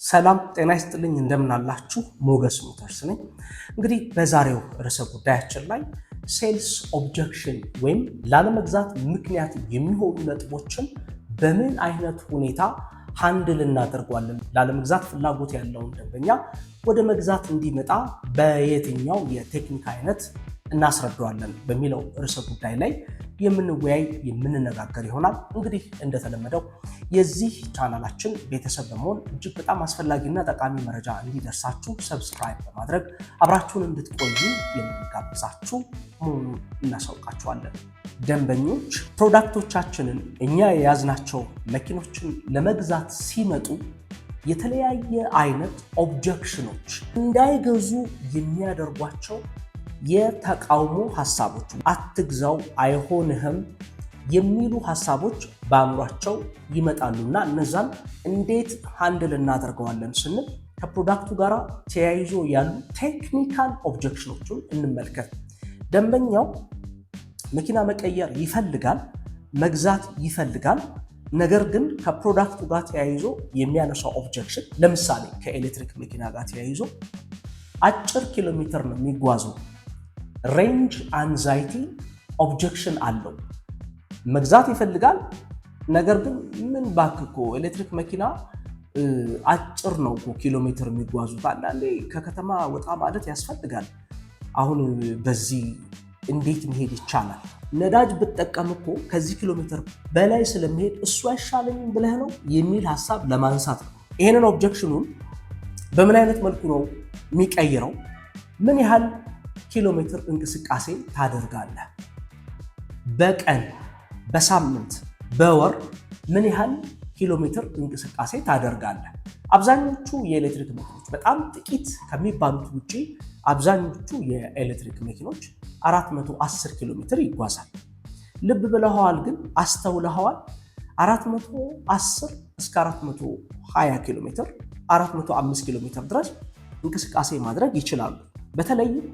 ሰላም ጤና ይስጥልኝ፣ እንደምን አላችሁ? ሞገስ ሞተርስ ነኝ። እንግዲህ በዛሬው ርዕሰ ጉዳያችን ላይ sales objection ወይም ላለመግዛት ምክንያት የሚሆኑ ነጥቦችን በምን አይነት ሁኔታ handle እናደርገዋለን፣ ላለመግዛት ፍላጎት ያለውን ደንበኛ ወደ መግዛት እንዲመጣ በየትኛው የቴክኒክ አይነት እናስረዳዋለን በሚለው ርዕሰ ጉዳይ ላይ የምንወያይ የምንነጋገር ይሆናል። እንግዲህ እንደተለመደው የዚህ ቻናላችን ቤተሰብ በመሆን እጅግ በጣም አስፈላጊና ጠቃሚ መረጃ እንዲደርሳችሁ subscribe በማድረግ አብራችሁን እንድትቆዩ የምንጋብዛችሁ መሆኑን እናሳውቃችኋለን። ደንበኞች product ኦቻችንን፣ እኛ የያዝናቸው መኪኖችን ለመግዛት ሲመጡ የተለያየ አይነት objection ኖች፣ እንዳይገዙ የሚያደርጓቸው የተቃውሞ ሀሳቦች፣ አትግዛው፣ አይሆንህም የሚሉ ሀሳቦች በአእምሯቸው ይመጣሉና እነዛን እንዴት handle እናደርገዋለን ስንል ከ product ኡ ጋር ተያይዞ ያሉ technical objection ኖቹን እንመልከት። ደንበኛው መኪና መቀየር ይፈልጋል፣ መግዛት ይፈልጋል። ነገር ግን ከ product ኡ ጋር ተያይዞ የሚያነሳው objection፣ ለምሳሌ ከኤሌክትሪክ መኪና ጋር ተያይዞ አጭር ኪሎ ሜትር ነው የሚጓዘው፣ range anxiety objection አለው። መግዛት ይፈልጋል። ነገር ግን ምን ባክህ እኮ ኤሌክትሪክ መኪና አጭር ነው እኮ ኪሎ ሜትር የሚጓዙት፣ አንዳንዴ ከከተማ ወጣ ማለት ያስፈልጋል። አሁን በዚህ እንዴት መሄድ ይቻላል? ነዳጅ ብጠቀም እኮ ከዚህ ኪሎ ሜትር በላይ ስለሚሄድ እሱ አይሻለኝም ብለህ ነው የሚል ሀሳብ ለማንሳት ነው። ይሄንን objection ኑን በምን አይነት መልኩ ነው የሚቀይረው? ምን ያህል ኪሎ ሜትር እንቅስቃሴ ታደርጋለህ? በቀን፣ በሳምንት፣ በወር ምን ያህል ኪሎ ሜትር እንቅስቃሴ ታደርጋለህ? አብዛኞቹ የኤሌክትሪክ መኪኖች፣ በጣም ጥቂት ከሚባሉት ውጪ፣ አብዛኞቹ የኤሌክትሪክ መኪኖች 410 ኪሎ ሜትር ይጓዛል። ልብ ብለኸዋል? ግን አስተውለኸዋል? 410 እስከ 420 ኪሎ ሜትር፣ 405 ኪሎ ሜትር ድረስ እንቅስቃሴ ማድረግ ይችላሉ። በተለይም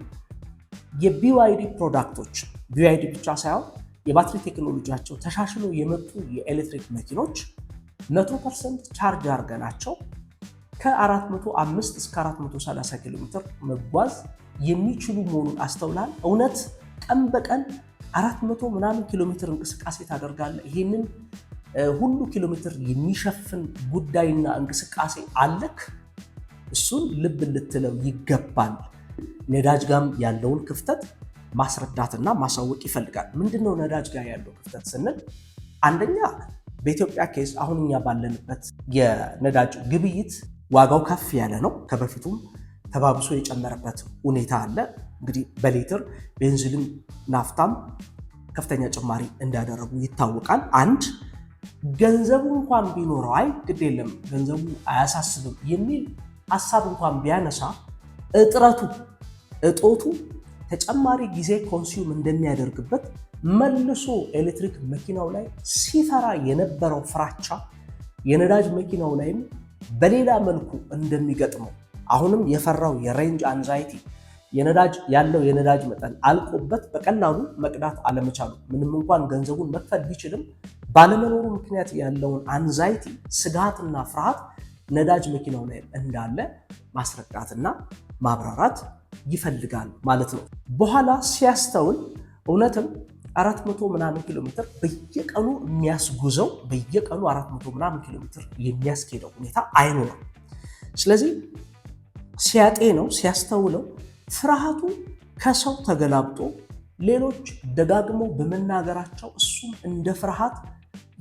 የ BYD product ኦች፣ BYD ብቻ ሳይሆን የባትሪ ቴክኖሎጂያቸው ተሻሽሎ የመጡ የኤሌክትሪክ መኪኖች 100% charge አድርገናቸው ከ405 እስከ 430 ኪሎ ሜትር መጓዝ የሚችሉ መሆኑን አስተውላል። እውነት ቀን በቀን 400 ምናምን ኪሎ ሜትር እንቅስቃሴ ታደርጋለህ? ይህንን ሁሉ ኪሎ ሜትር የሚሸፍን ጉዳይና እንቅስቃሴ አለክ? እሱን ልብ ልትለው ይገባል። ነዳጅ ጋም ያለውን ክፍተት ማስረዳትና ማሳወቅ ይፈልጋል። ምንድነው ነዳጅ ጋር ያለው ክፍተት ስንል፣ አንደኛ በኢትዮጵያ case አሁን እኛ ባለንበት የነዳጅ ግብይት ዋጋው ከፍ ያለ ነው። ከበፊቱም ተባብሶ የጨመረበት ሁኔታ አለ። እንግዲህ በሊትር ቤንዚንም ናፍታም ከፍተኛ ጭማሪ እንዳደረጉ ይታወቃል። አንድ ገንዘቡ እንኳን ቢኖረው፣ አይ ግድ የለም ገንዘቡ አያሳስብም የሚል ሀሳብ እንኳን ቢያነሳ፣ እጥረቱ፣ እጦቱ ተጨማሪ ጊዜ consume እንደሚያደርግበት፣ መልሶ ኤሌክትሪክ መኪናው ላይ ሲፈራ የነበረው ፍራቻ የነዳጅ መኪናው ላይም በሌላ መልኩ እንደሚገጥመው፣ አሁንም የፈራው የ range anxiety፣ የነዳጅ ያለው የነዳጅ መጠን አልቆበት በቀላሉ መቅዳት አለመቻሉ፣ ምንም እንኳን ገንዘቡን መክፈል ቢችልም ባለመኖሩ ምክንያት ያለውን anxiety፣ ስጋትና ፍርሃት ነዳጅ መኪናው ላይ እንዳለ ማስረዳትና ማብራራት ይፈልጋል ማለት ነው። በኋላ ሲያስተውል እውነትም 400 ምናምን ኪሎ ሜትር በየቀኑ የሚያስጉዘው፣ በየቀኑ 400 ምናምን ኪሎ ሜትር የሚያስኬደው ሁኔታ አይኖርም። ስለዚህ ሲያጤነው፣ ሲያስተውለው ፍርሃቱ ከሰው ተገላብጦ ሌሎች ደጋግመው በመናገራቸው እሱም እንደ ፍርሃት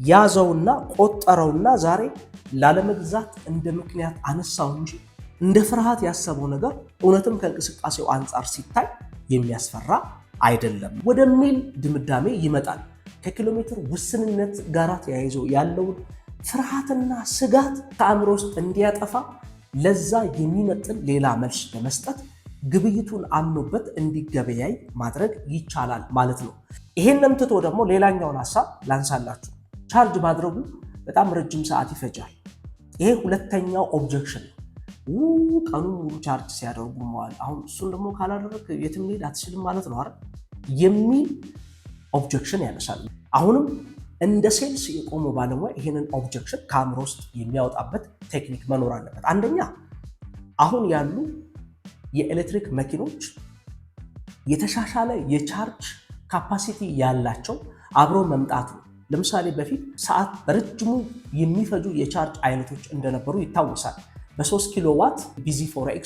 ያዘውና ቆጠረውና ዛሬ ላለመግዛት እንደ ምክንያት አነሳው እንጂ እንደ ፍርሃት ያሰበው ነገር እውነትም ከእንቅስቃሴው አንጻር ሲታይ የሚያስፈራ አይደለም ወደሚል ድምዳሜ ይመጣል። ከኪሎ ሜትር ውስንነት ጋር ተያይዞ ያለውን ፍርሃትና ስጋት ከአእምሮ ውስጥ እንዲያጠፋ ለዛ የሚመጥን ሌላ መልስ በመስጠት ግብይቱን አምኖበት እንዲገበያይ ማድረግ ይቻላል ማለት ነው። ይሄንም ትቶ ደግሞ ሌላኛውን ሀሳብ ላንሳላችሁ። Charge ማድረጉ በጣም ረጅም ሰዓት ይፈጃል። ይሄ ሁለተኛው objection ነው። ቀኑን ሙሉ charge ሲያደርጉ መዋል፣ አሁን እሱን ደግሞ ካላደረግ የትም መሄድ አትችልም ማለት ነው አይደል የሚል objection ያነሳል። አሁንም እንደ sales የቆመ ባለሙያ ይህንን objection ከአእምሮ ውስጥ የሚያወጣበት ቴክኒክ መኖር አለበት። አንደኛ፣ አሁን ያሉ የኤሌክትሪክ መኪኖች የተሻሻለ የ charge capacity ያላቸው አብሮ መምጣቱ። ለምሳሌ በፊት ሰዓት በረጅሙ የሚፈጁ የ charge አይነቶች እንደነበሩ ይታወሳል። በ3 ኪሎዋት bZ4X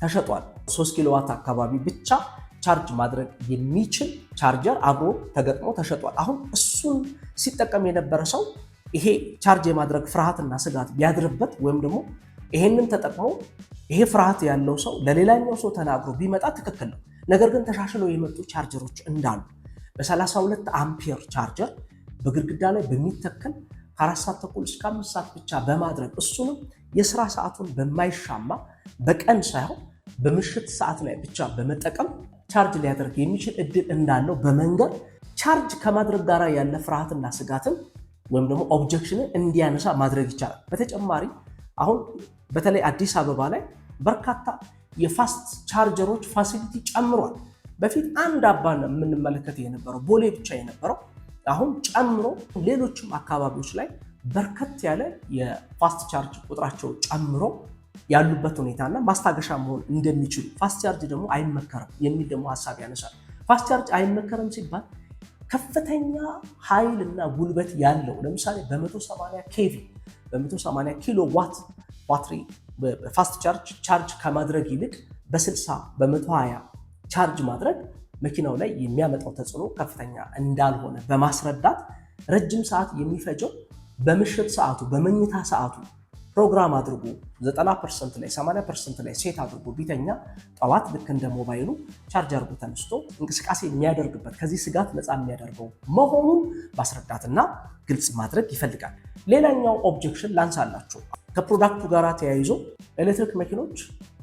ተሸጧል። 3 ኪሎዋት አካባቢ ብቻ charge ማድረግ የሚችል ቻርጀር አብሮ ተገጥሞ ተሸጧል። አሁን እሱን ሲጠቀም የነበረ ሰው ይሄ charge የማድረግ ፍርሃትና ስጋት ቢያድርበት ወይም ደግሞ ይሄንን ተጠቅሞ ይሄ ፍርሃት ያለው ሰው ለሌላኛው ሰው ተናግሮ ቢመጣ ትክክል ነው። ነገር ግን ተሻሽለው የመጡ ቻርጀሮች እንዳሉ፣ በ32 አምፒር ቻርጀር በግድግዳ ላይ በሚተከል ከ4 ሰዓት ተኩል እስከ 5 ሰዓት ብቻ በማድረግ፣ እሱንም የስራ ሰዓቱን በማይሻማ፣ በቀን ሳይሆን በምሽት ሰዓት ላይ ብቻ በመጠቀም charge ሊያደርግ የሚችል እድል እንዳለው በመንገር charge ከማድረግ ጋር ያለ ፍርሃትና ስጋትን ወይም ደግሞ objection ን እንዲያነሳ ማድረግ ይቻላል። በተጨማሪ አሁን በተለይ አዲስ አበባ ላይ በርካታ የ fast charger ኦች facility ጨምሯል። በፊት አንድ አባ የምንመለከት የነበረው ቦሌ ብቻ የነበረው አሁን ጨምሮ ሌሎችም አካባቢዎች ላይ በርከት ያለ የ fast charge ቁጥራቸው ጨምሮ ያሉበት ሁኔታና ማስታገሻ መሆን እንደሚችሉ፣ fast charge ደግሞ አይመከርም የሚል ደግሞ ሀሳብ ያነሳል። Fast charge አይመከርም ሲባል ከፍተኛ ኃይል እና ጉልበት ያለው፣ ለምሳሌ በ180 kV፣ በ180 ኪሎ ዋት ባትሪ fast charge charge ከማድረግ ይልቅ በ60፣ በ120 charge ማድረግ መኪናው ላይ የሚያመጣው ተጽዕኖ ከፍተኛ እንዳልሆነ በማስረዳት፣ ረጅም ሰዓት የሚፈጀው በምሽት ሰዓቱ በመኝታ ሰዓቱ ፕሮግራም አድርጎ 90% ላይ፣ 80% ላይ set አድርጎ ቢተኛ ጠዋት ልክ እንደ ሞባይሉ charge አድርጎ ተነስቶ እንቅስቃሴ የሚያደርግበት፣ ከዚህ ስጋት ነፃ የሚያደርገው መሆኑን ማስረዳትና ግልጽ ማድረግ ይፈልጋል። ሌላኛው objection ላንሳላችሁ። ከ product ኡ ጋር ተያይዞ ኤሌክትሪክ መኪኖች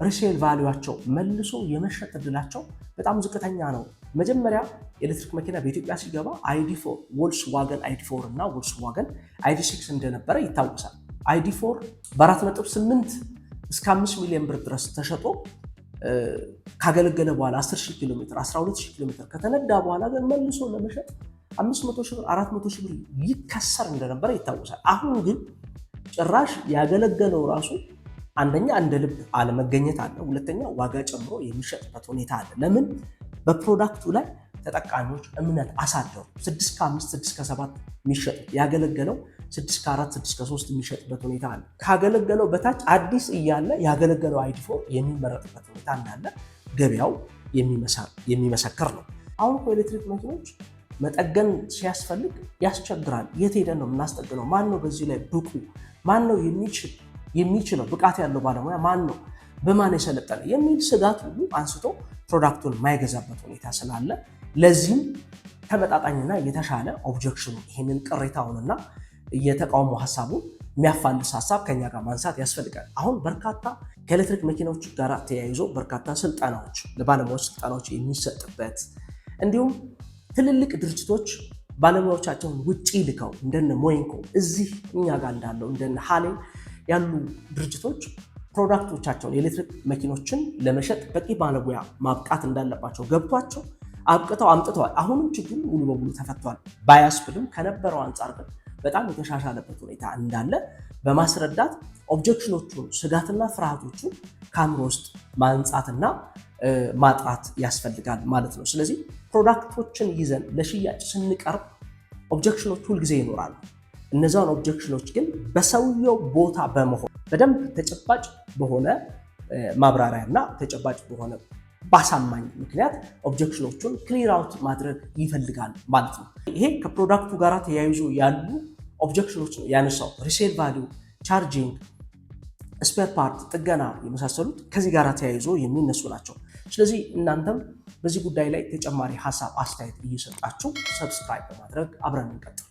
resale value ኣቸው፣ መልሶ የመሸጥ እድላቸው በጣም ዝቅተኛ ነው። መጀመሪያ ኤሌክትሪክ መኪና በኢትዮጵያ ሲገባ ID.4፣ ቮልስዋገን ID.4 እና ቮልስዋገን ID.6 እንደነበረ ይታወሳል። ID.4 በ4.8 እስከ 5 ሚሊዮን ብር ድረስ ተሸጦ ካገለገለ በኋላ 10 ሺህ ኪሎ ሜትር፣ 12 ሺህ ኪሎ ሜትር ከተነዳ በኋላ ግን መልሶ ለመሸጥ 500 ሺህ ብር፣ 400 ሺህ ብር ይከሰር እንደነበረ ይታወሳል። አሁን ግን ጭራሽ ያገለገለው ራሱ አንደኛ እንደ ልብ አለመገኘት አለ፣ ሁለተኛ ዋጋ ጨምሮ የሚሸጥበት ሁኔታ አለ። ለምን? በ product ኡ ላይ ተጠቃሚዎች እምነት አሳደሩ። 6 ከ5፣ 6 ከ7 የሚሸጡት ያገለገለው 6 ከ4፣ 6 ከ3 የሚሸጥበት ሁኔታ አለ። ካገለገለው በታች አዲስ እያለ ያገለገለው ID.4 የሚመረጥበት ሁኔታ እንዳለ ገበያው የሚመሰክር ነው። አሁን እኮ ኤሌክትሪክ መኪኖች መጠገን ሲያስፈልግ ያስቸግራል። የት ሄደን ነው የምናስጠግነው? ማን ነው በዚህ ላይ ብቁ? ማን ነው የሚችለው? ብቃት ያለው ባለሙያ ማን ነው? በማን የሰለጠነ የሚል ስጋት ሁሉ አንስቶ product ኡን የማይገዛበት ሁኔታ ስላለ ለዚህም ተመጣጣኝና የተሻለ objection ኑ ይህንን ቅሬታውንና የተቃውሞ ሀሳቡን የሚያፋልስ ሀሳብ ከኛ ጋር ማንሳት ያስፈልጋል። አሁን በርካታ ከኤሌክትሪክ መኪናዎች ጋር ተያይዞ በርካታ ስልጠናዎች፣ ለባለሙያዎች ስልጠናዎች የሚሰጥበት፣ እንዲሁም ትልልቅ ድርጅቶች ባለሙያዎቻቸውን ውጪ ልከው እንደነ ሞይንኮ፣ እዚህ እኛ ጋር እንዳለው እንደነ ሃሌን ያሉ ድርጅቶች product ኦቻቸውን የኤሌክትሪክ መኪኖችን ለመሸጥ በቂ ባለሙያ ማብቃት እንዳለባቸው ገብቷቸው አብቅተው አምጥተዋል። አሁንም ችግሩ ሙሉ በሙሉ ተፈቷል ባያስብልም ከነበረው አንጻር ግን በጣም የተሻሻለበት ሁኔታ እንዳለ በማስረዳት objection ኦቹን፣ ስጋትና ፍርሃቶቹን ከአእምሮ ውስጥ ማንጻትና ማጥራት ያስፈልጋል ማለት ነው። ስለዚህ product ኦችን ይዘን ለሽያጭ ስንቀርብ objection ኦች ሁልጊዜ ይኖራሉ። እነዛን objection ኦች ግን በሰውየው ቦታ በመሆን በደንብ ተጨባጭ በሆነ ማብራሪያ እና ተጨባጭ በሆነ ባሳማኝ ምክንያት objection ኦቹን clear out ማድረግ ይፈልጋል ማለት ነው። ይሄ ከ product ኡ ጋር ተያይዞ ያሉ objection ኦች ነው ያነሳው። Resale value፣ charging፣ spare part፣ ጥገና የመሳሰሉት ከዚህ ጋር ተያይዞ የሚነሱ ናቸው። ስለዚህ እናንተም በዚህ ጉዳይ ላይ ተጨማሪ ሀሳብ፣ አስተያየት እየሰጣችሁ subscribe በማድረግ አብረን እንቀጥል።